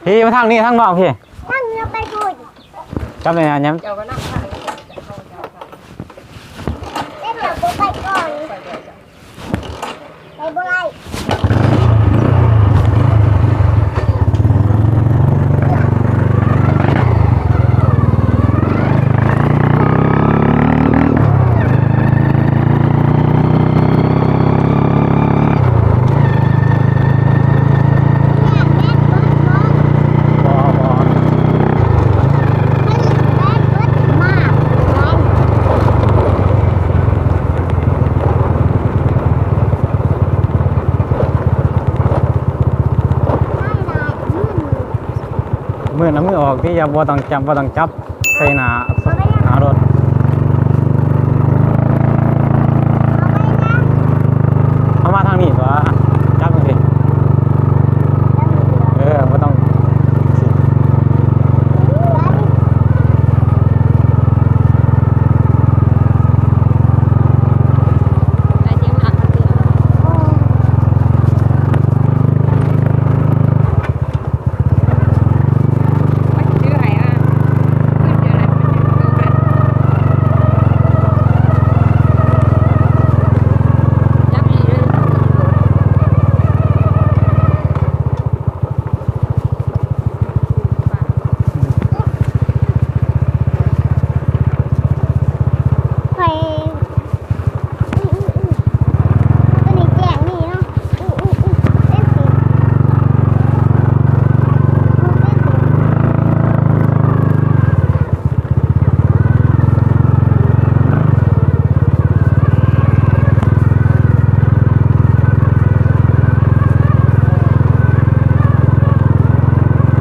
ພີ່ ມາທາງນີ້ ທາງນອກພີ່ ທາງນີ້ໄປພຸ້ນ ຈັບໄດ້ນະ ຍັງ ເຈົ້າກໍນັ່ງ ເຈົ້າບໍ່ໄປກ່ອນ ໄປບໍ່ໄດ້. ມືດ ເອົາມືອອກຕິ ຢ່າ ບໍ່ຕ້ອງຈັບ ບໍ່ຕ້ອງຈັບໃສ່ໜ້າ ໜ້າລົດ. ເອົາມາທາງນີ້ຕົວະ ຈັບຈັ່ງຊີ້ ເອີ ບໍ່ຕ້ອງ.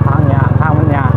ທາງຍາກ ທາງມັນຍາກ.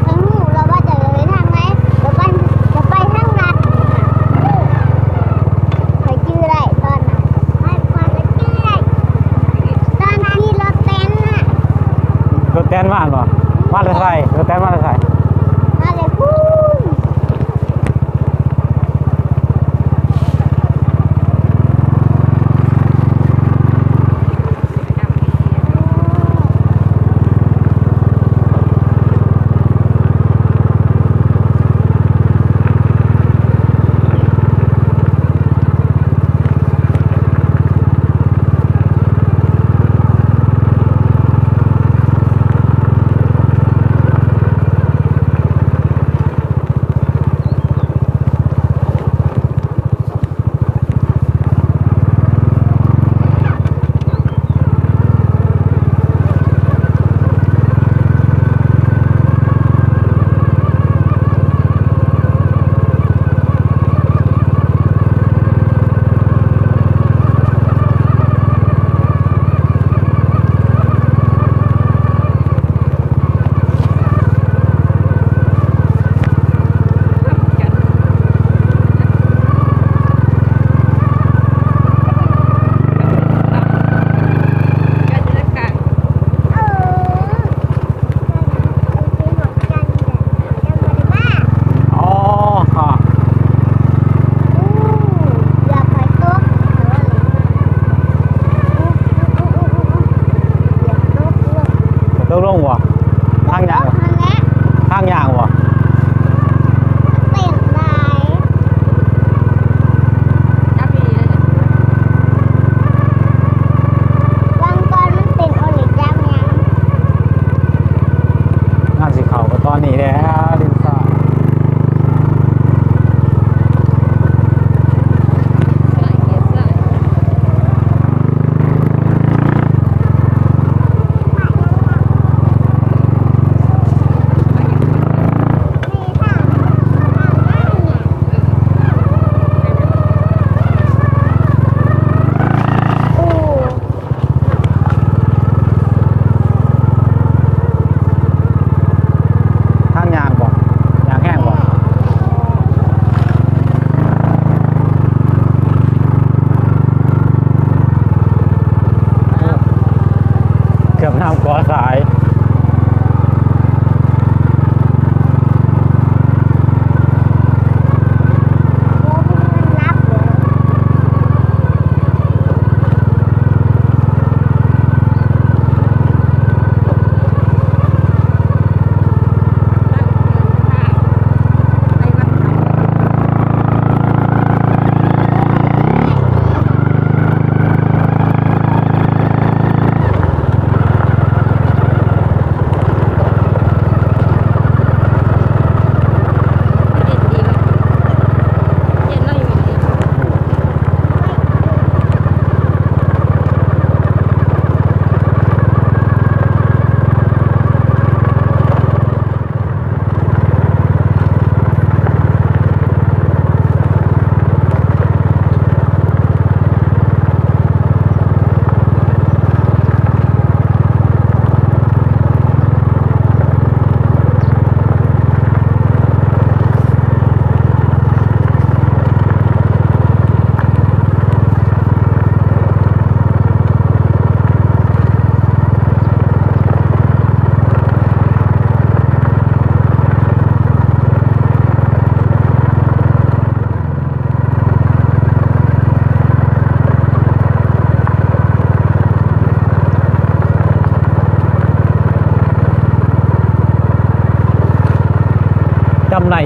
ຂ້ອຍຮູ້ແລ້ວວ່າຈະໄປທາງໃດ ຈະໄປ ຈະໄປທາງລັດ. ຂ້ອຍຈື່ໄດ້ຕອນນັ້ນ ຂ້ອຍ ຂ້ອຍກໍຈື່ໄດ້ ຕອນຂີ່ລົດແຕນນະ. ລົດແຕນມາແມ່ນບໍ່? ມາແຕ່ໃສ? ລົດແຕນມາແຕ່ໃສ? ມາແຕ່ພຸ້ນ. ເ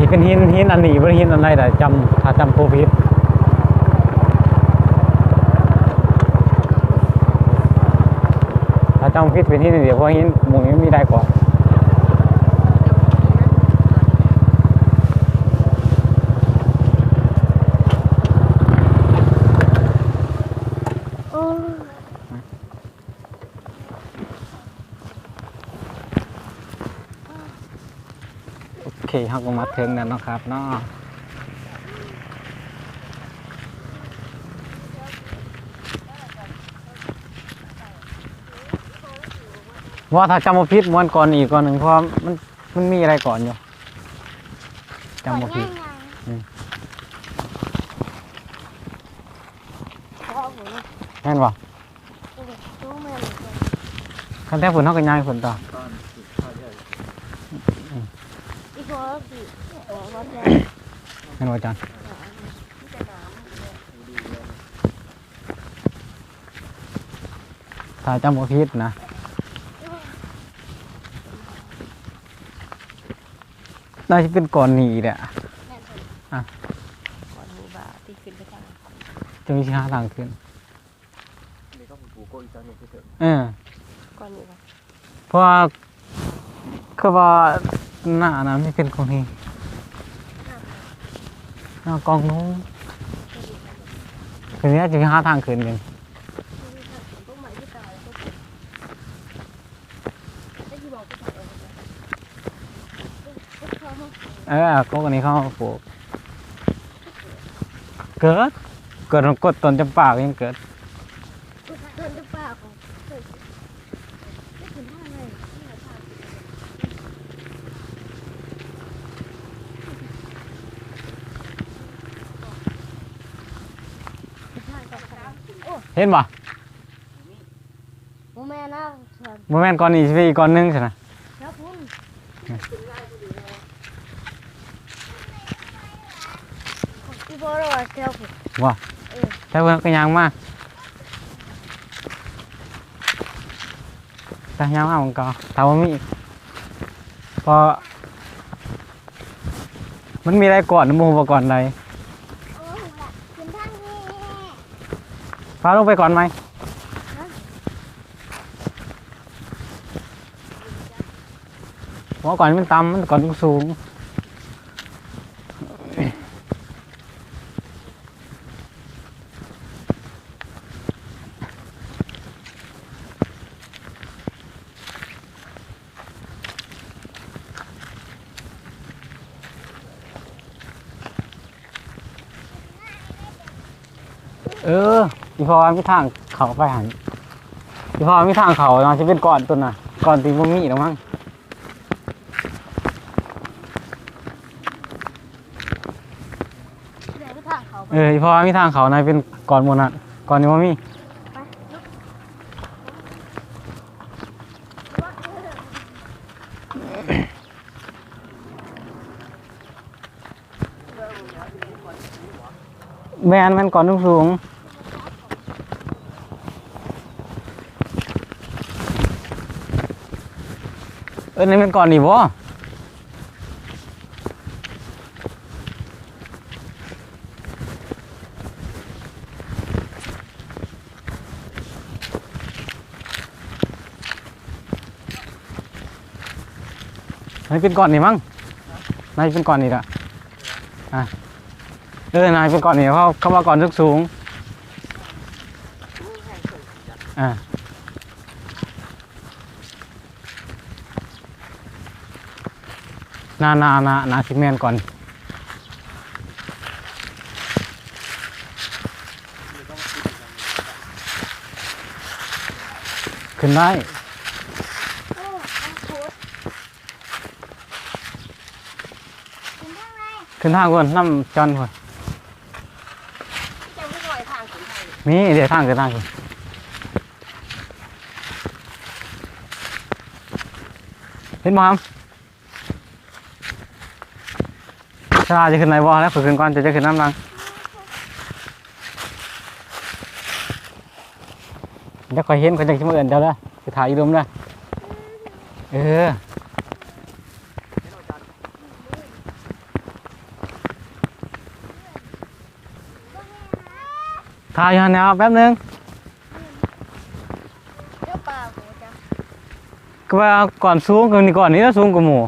ເປັນຫີນ ຫີນອັນນີ້ບໍ່ໄດ້ຫີນອັນໃດໃດ ຈຳ ຖ້າຈຳບໍ່ຜິດ ຖ້າຈຳບໍ່ຜິດເປັນຫີນອັນດຽວ ເພາະຫີນໝູ່ນີ້ມີຫຼາຍກວ່າ. ໂອເຄ ເຮົາກໍມາເຖິງແລ້ວເນາະຄັບເນາະ. ວ່າຖ້າຈຳບໍ່ຜິດ ມ່ວນກ່ອນອີກກ່ອນໜຶ່ງ ເພາະວ່າມັນ ມັນມີອະໄລກ່ອນຢູ່ ຈຳບໍ່ຜິດ. ອືມ ແມ່ນບໍ່? ຄັນແທ້ພຸ້ນເຮົາກໍຍ່າງພຸ້ນຕໍ່. ແມ່ນບໍ່ ອາຈານ? ຖ້າຈຳບໍ່ຜິດນະ ໜ້າຈະເປັນກ້ອນນີ້ແຫຼະ. ແມ່ນ ອ່ະ ກ້ອນນີ້ບໍ່ ທີ່ຂຶ້ນໄປທາງ ຈະມີຊິຫາທາງຂຶ້ນ. ນີ້ກໍປູໂກະອີກຈັ່ງໜຶ່ງຄືເຖິງ ເອີ ກ້ອນນີ້ບໍ່? ເພາະວ່າຄືວ່າໜ້ານັ້ນມັນເປັນຂອງນີ້ ໜ້າກອງນຸ່ງ ຄືນີ້ຈະຫາທາງຂຶ້ນຢູ່. ເອີ ກົກອັນນີ້ເຂົາມາປູກ ເກີດ ເກີດ ກົກຕົ້ນຈຳປາກໍຍັງເກີດ. ເຫັນບໍ່? ບໍ່ແມ່ນນະ ບໍ່ແມ່ນກ້ອນນີ້ ຊິເປັນອີກກ້ອນໜຶ່ງຊັ້ນນະ. ແຖວພຸ້ນ ອີ່ພໍ່ລາວວ່າແຖວພຸ້ນ ບໍ່? ເອີ ແຖວພຸ້ນກໍຍ່າງມາ ແຕ່ຍ່າງມາໝ່ອງເກົ່າ ຖ້າບໍ່ມີ ເພາະ ມັນມີຫຼາຍກ້ອນ ບໍ່ຮູ້ວ່າກ້ອນໃດ. ໂອ້ ຂຶ້ນທາງນີ້ ພາລົງໄປກ້ອນໃໝ່. ຮະ? ເພາະກ້ອນມັນຕ່ຳ ມັນກ້ອນສູງ. ເອີ ອີ່ພໍ່ວ່າມີທາງເຂົ້າໄປຫັ້ນ ອີ່ພໍ່ວ່າມີທາງເຂົ້ານະ ຊິເປັນກ້ອນຕົວນະ ກ້ອນທີ່ບໍ່ມີດອກມັງ. ເອີ ອີ່ພໍ່ວ່າມີທາງເຂົ້ານະ ເປັນກ້ອນໝູ່ນັ້ນ ກ້ອນນີ້ບໍ່ມີ. ແມ່ນ ແມ່ນກ້ອນສູງໆ. ເອີ ນີ້ແມ່ນກ້ອນນີ້ບໍ່? ໜ້າຈະເປັນກ້ອນນີ້ມັ້ງ ໜ້າຈະເປັນກ້ອນນີ້ລະ ອ່າ ເອີ ໜ້າຈະເປັນກ້ອນນີ້ ເພາະເຂົາວ່າກ້ອນສູງໆ ອ່າ. ໜ້າ ໜ້າ ໜ້າ ໜ້າຊິແມ່ນກ່ອນ ຂຶ້ນໄດ້ ຂຶ້ນທາງພຸ້ນ ນຳຈັນພຸ້ນ ມີເດ ທາງຂຶ້ນ ທາງຂຶ້ນ. ເຫັນບໍ່ຫຳ? ສາລາຈະຂຶ້ນໄດ້ບໍ່? ແລ້ວຂ້ອຍຂຶ້ນກ່ອນ ເຈົ້າຈະຂຶ້ນນຳຫຼັງ. ດຽວຂ້ອຍເຫັນ ຂ້ອຍຈັ່ງຊິມາເອີ້ນເຈົ້າເດີ ຊິຖ້າຢູ່ລຸ່ມເດີ. ເອີ. ເຫັນບໍ່ຈັນ? ຖ່າຍຢູ່ຫັ້ນແຫຼະ ແປັບໜຶ່ງ. ເຈົ້າປ່າບໍ່ຈັກ ກໍວ່າກ່ອນສູງ ກໍນີ້ ກ່ອນນີ້ລະສູງກວ່າໝູ່.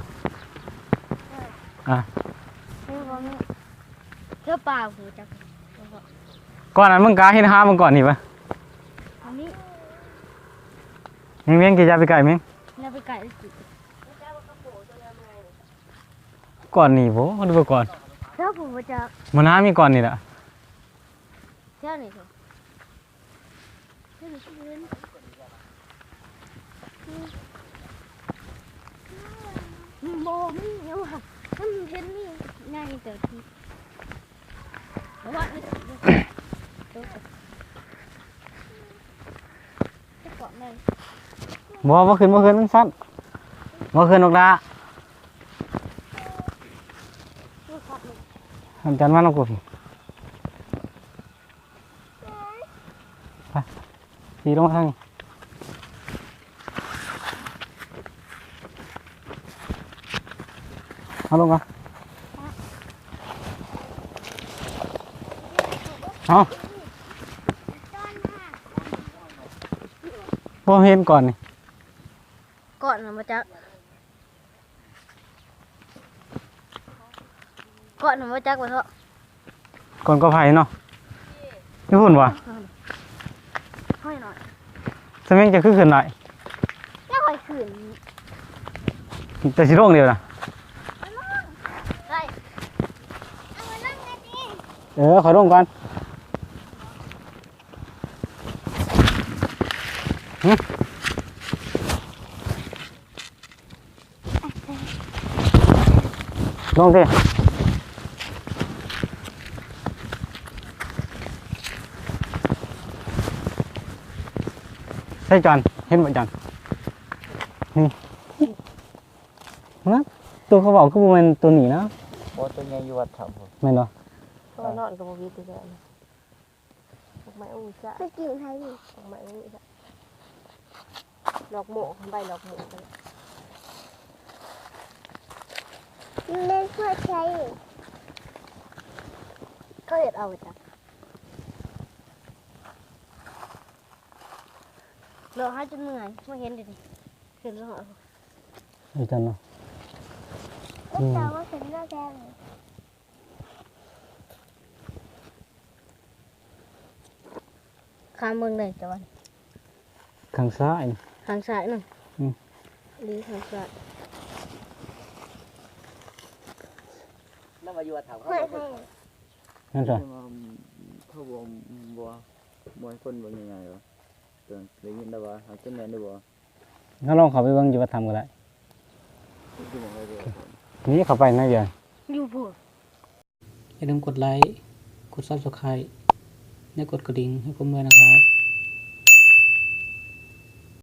ເອີ ອ່ະ ເຈົ້າປ່າບໍ່ຈັກ ກ່ອນນັ້ນ ມຶງກະເຫັນຫາເບິ່ງກ່ອນນີ້ປະ? ອັນນີ້ ແມ່ງໆ ຢ່າໄປໃກ້ ແມ່ງ ຢ່າໄປໃກ້. ກ່ອນນີ້ບໍ່ ຫຼືວ່າກ່ອນ ເຈົ້າຜູ້ບໍ່ຈັກ ມັນຫາມີກ່ອນນີ້ລະ ແຖວນີ້ ແຖວນີ້ຄືເຫັນ ບໍ່ມີຫຍັງວ່າ ມັນເຫັນມີໃຫຍ່ເຕີບ ບໍ່ ບໍ່ຂຶ້ນ ບໍ່ຂຶ້ນ ມັນສັ້ນ ບໍ່ຂຶ້ນ ລູກຫຼ້າ. ອາຈານມານຳກູພີ້ ໄປ ຂີ່ລົງມາທາງນີ້. ເອົາລົງກ່ອນ ເອົາ ບໍ່ເຫັນກ່ອນນີ້ ກ່ອນນະບໍ່ຈັກ ກ່ອນນະບໍ່ຈັກວ່າເທາະ ກ່ອນກໍໄຜ່ເນາະ ຢູ່ພຸ້ນບໍ່? ຫ້ອຍໜ້ອຍ ສະເມັງຈະຄືຂຶ້ນໄດ້ ແລ້ວຂ້ອຍຂຶ້ນ ແຕ່ຊິລົງດຽວນະ ໄດ້ ເອີ ຂ້ອຍລົງກ່ອນ ຫຶ ລົງຕິ ໃສ່ຈອນ ເຫັນບໍ່ຈອນ ນີ້ ນະ ໂຕເຂົາເວົ້າຄືບໍ່ແມ່ນໂຕນີ້ນະ ບໍ່ ໂຕໃຫຍ່ຢູ່ວັດຖ້ຳພຸ້ນ ແມ່ນບໍ່? ເພາະວ່ານອນກໍບໍ່ມີແຕ່ ດອກໄມ້ອູຈະ ໄປກິນໃຜນີ້ ດອກໄມ້ອູຈະ ດອກໂມກ ໃບດອກໂມກ ມັນເປັນພວກໃດ ເຂົາເຮັດເອົາຈາກ ເລາະຫາຈົນເມື່ອຍ ມາເຫັນເດນີ້ ຂຶ້ນມາຮອດ ອີກອັນເນາະ ອືມ ເຈົ້າວ່າຂຶ້ນມາແພງ ຂ້າມເບິ່ງໄດ້ຕະວັນ ຂ້າງຊ້າຍ ຂ້າງຊ້າຍນະ ອືມ ຫຼືຂ້າງຊ້າຍ ນຳວ່າຢູ່ວັດຖ້ຳເຂົາບໍ່ເຄີຍເຂົ້າ ນັ້ນຊະ ເຂົາບໍ່ ບໍ່ ບໍ່ໃຫ້ຄົນເບິ່ງງ່າຍໆ ວ່າ ໄດ້ຍິນແຕ່ວ່າ ຫາກຈະແມ່ນຫຼືບໍ່? ເຮົາລອງເຂົ້າໄປເບິ່ງຢູ່ວັດຖ້ຳກໍໄດ້ ຢູ່ໝ່ອງໃດເດີ? ນີ້ເຂົ້າໄປໜ້ອຍດຽວ ຢູ່ພຸ້ນ ຢ່າລືມກົດໄລ ກົດ Subscribe ແລະ ກົດກະດິ່ງໃຫ້ຜົມດ້ວຍນະຄັບ.